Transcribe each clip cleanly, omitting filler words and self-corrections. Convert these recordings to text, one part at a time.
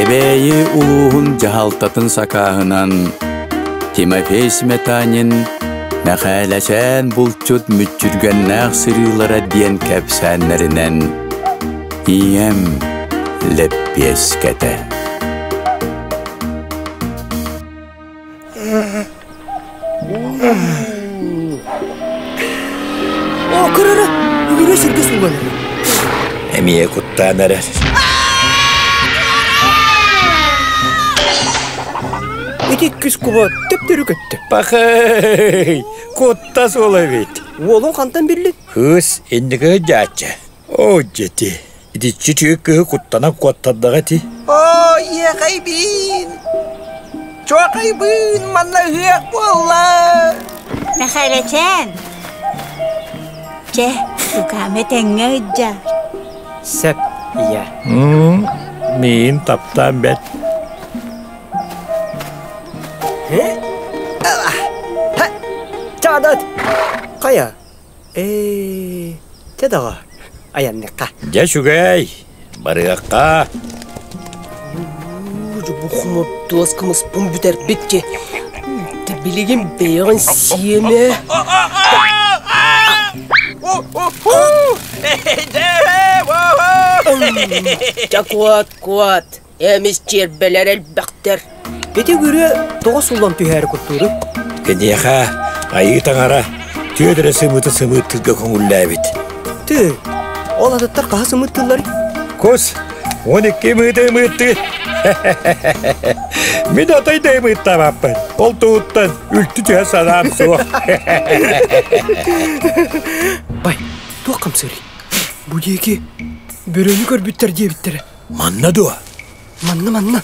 Кэбээйи улууһун дьаһалтатын сакааһынан Тимофей Сметанин Мэхээлэчээн булчут мүччүргэннээх сырыылара диэн кэпсээннэринэн Ийэм лэппиэскэтэ. Оо, кырара, үгүрүө сиргэ сууллан эрэр. Эмиэ куттаан эрэр. Ити иккис куба төптөрү көттө. Пахай, куттас уол эбит. Уолуҥ хантан биллин? Кыыс инники сылдьааччы. Оо, дьэти, итиччи үчүгэй кыыһы куттанан куоттардаҕа ити. Оо, иэхэйбиин! Чуохайбыын, манна ыһыах буолла! Мэхээлэчээн! Чэ, тукаам этэҥҥэ ыдьа. Сөп, ийэ. Миин таптаан бэт. Чаадат! Хайа, Ээ, чэ доҕоор, айанныахха. Дьэ үчүгэй, барыахха. Бу хомурдуос кымыспын бүтэрбит ки. Билигин бэйэҕин сиэмэ. Чэ куот, куот. Эмис чиэрбэлэр элбэхтэр. Ити үгүрүө тоҕо суллан түһээри куттууруй? Киниэхэ айыы таҥара түөт эрэ сымыыты сымыыттыырга көҥүллээбит. Тыы, ол атыттар хаһа сымыыттыылларый? Кус, 12 ымыыты ымыыттыы. Мин отой да ымыыттаабаппын. Ол туһуттан үлтү түһэ санаам суох. Бай, туох хамсыырый? Бу диэки бөрөнү көрбүттэр диэбиттэрэ. Манна дуо? Манна, манна.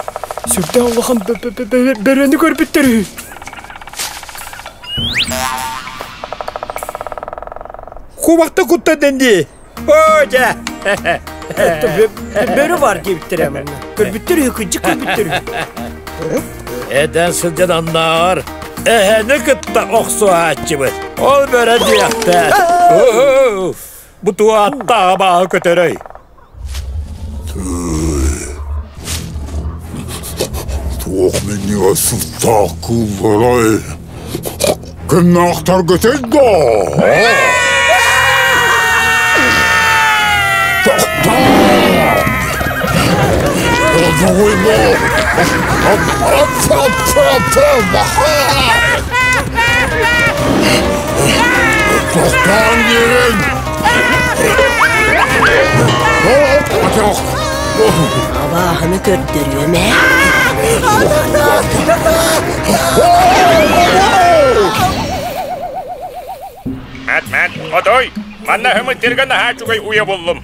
Сүрдээх улахан бөрөнү көрбүттэр үһү. Кубакта куттан дии. Оо, дьэ. Бөрө бар диэбиттэрэ манна. Көрбүттэр үһү, кырдьык көрбүттэр үһү. Эдэр сылдьан аннааҕар эһэни кытта охсуһааччыбыт. Ол бөрө диэхтээх. Бу туаттааҕа бааһы көтөрөй. Туох минньигэс сыттаах кыылларай? Кимнээхтэргитий доо? Тохтоон диэриҥ! Абааһыны көрдөрүөм ээ. Мэт, мэт, отой! Манна һымыттырга наһаа үчүгэй уйа буллум.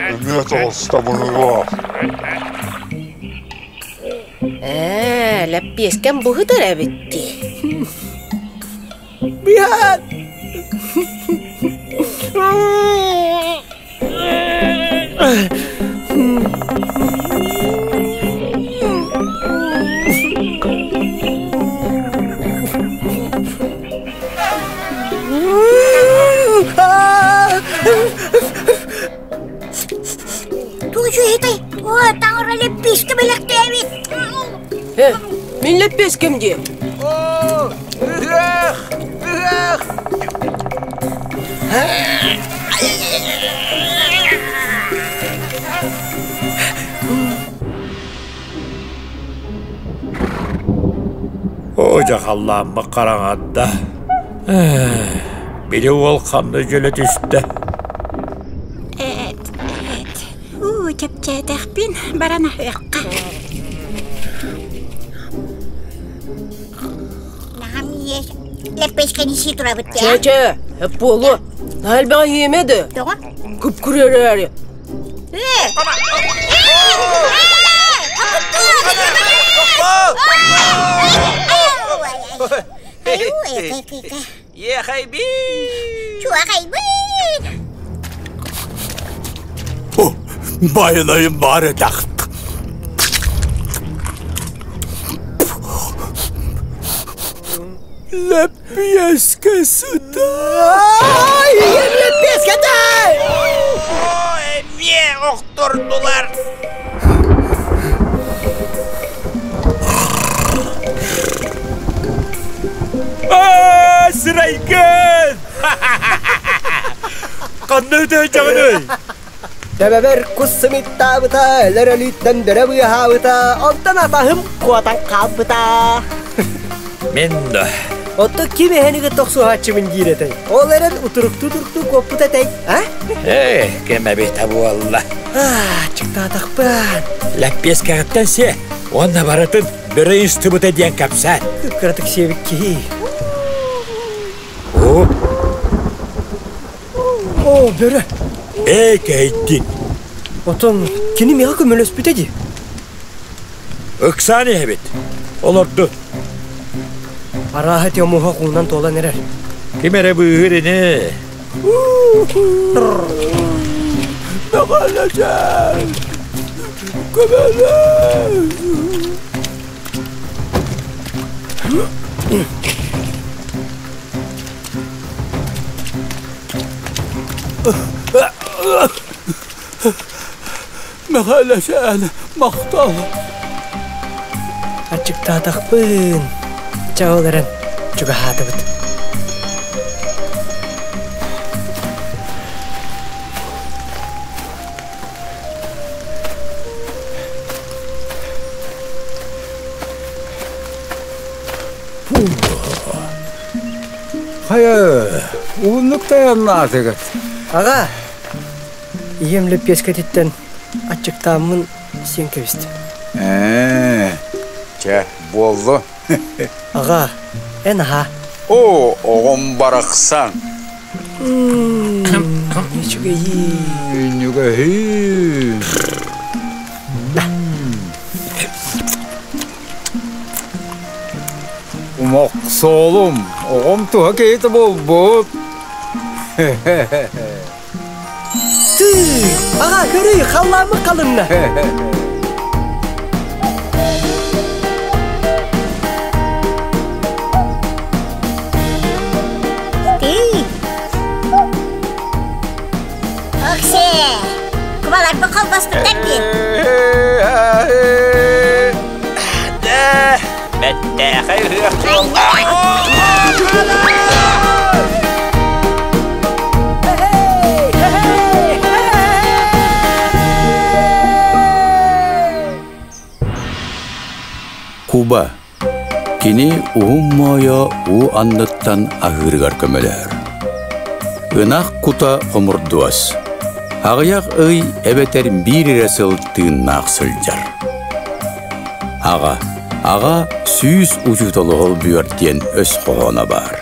Эмиэ тоҕуста быһыылаах. Ээ, лэппиэскэм быһытар эбит дии. Биһаат! Тугу О, таҥара лэппиэскэ бэлэхтээбит. Э, мин лэппиэскэм дии. О, ыһыах! Ыһыах! Оо, дьэ халлааммыт хараҥарда. Били уол ханна дьөлө түстэ. Эт, эт. Уу, чэпчээтэхпин баран аһыахха. Наһам иэс лэппэскэни сии турабыт Чэ, чэ, буолуо. Элбэҕи иһиэмэ да. Тоҕо? Күп-күрэрээри. Ехайбин! Чуохайбын! Байанайым баар этэх. Лэппиэскэ сытар. Лэппиэскэ Эмиэ охтордулар. Убайгын! Ханна өтөөчөҕүнүй? Төбөбөр кус сымыттаабыта, өлөр өлүүттэн бөрө быыһаабыта, онтон атаһым куотан хаалбыта. Мин да. Оттон ким эһэнигэ тохсуһааччыбын диир этэй? Ол эрэн утуруктуу-туруктуу куоппут этэй, а? Ээ, кэм эбитэ буолла. Чыктаатахпын. Лэппиэскэҕиттэн сиэ, уонна барытын бөрө истибитэ диэн кэпсээн. Кыратык сиэбит киһи. О, О, бөрө. Ээ, кэйдин. Отон кини миэхэ көмөлөспүтэ дии. Ыксаан иһэбит. Олорду. Арааһа ити омуһа хуунан туолан эрэр. Ким эрэ быыһыыр ини. Көмөлөсөй! Көмөлөс! Мэхээлэсээн, махтал. Аччыктаатахпын. Чэ ол эрэн, чугаһаатыбыт. Хайа, уһуннук тайаннаатыгыт? Аҕа, ийэм лэппиэскэтиттэн аччыктааммын сиэн кэбистим. Ээ, чэ, буоллу. Аҕа, эн аһаа. Оо, оҕом барахсан. Үчүгэйии. Үннүгэһии. Мохсоолум, оҕом туһа киһитэ буолбут. Тыы! Аҕа, көрүй, халлааммыт халынна. Тыы! Оксе! Кубаларбын холбоспуттар дии. Бэттээхэй ыһыах Куба Кини уһун моойо уу анныттан аһыырыгар көмөлөһөр. Ынах кута хомурдуос. Аҕыйах ый эбэтэр биир эрэ сыл тыыннаах сылдьар. Аҕа, аҕа сүүс учууталы холбуйар диэн өс хоһооно баар.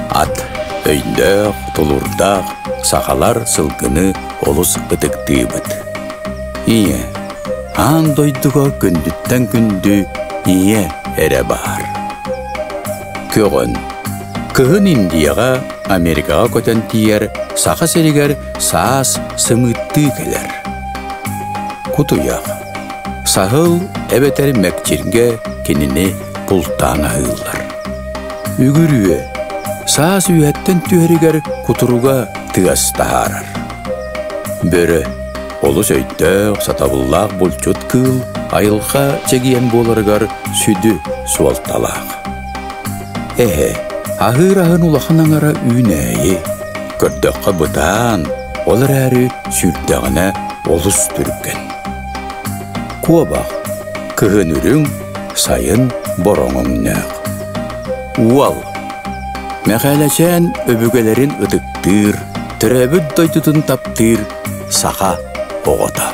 Ат, өйдөөх, тулуурдаах сахалар сылгыны олус ытыктыыбыт. Ийэ, аан дойдуга күндүттэн күндү ийэ эрэ баар. Көҕөн. Кыһын Индияҕа, Америкаҕа көтөн тиийэр Саха сиригэр саас сымыыттыы кэлэр. Кутуйах. Саһыл эбэтэр мэкчиргэ кинини бултаан аһыыллар. Үгүрүө. Саас үөһэттэн түһэригэр кутуруга тыас таһаарар. Бөрө. Олус өйдөөх, сатабыллаах булчут кыыл айылҕа чэгиэн буоларыгар сүдү суолталаах. Эһэ, аһыыр аһын улахан аҥара үүнээйи, көрдөххө бытаан, ол эрээри сүүрдэҕинэ олус түргэн. Куобах, кыһын үрүҥ, сайын бороҥ өҥнөөх. Уол, Мэхээлэчээн өбүгэлэрин ытыктыыр, төрөөбүт дойдутун таптыыр саха оҕото.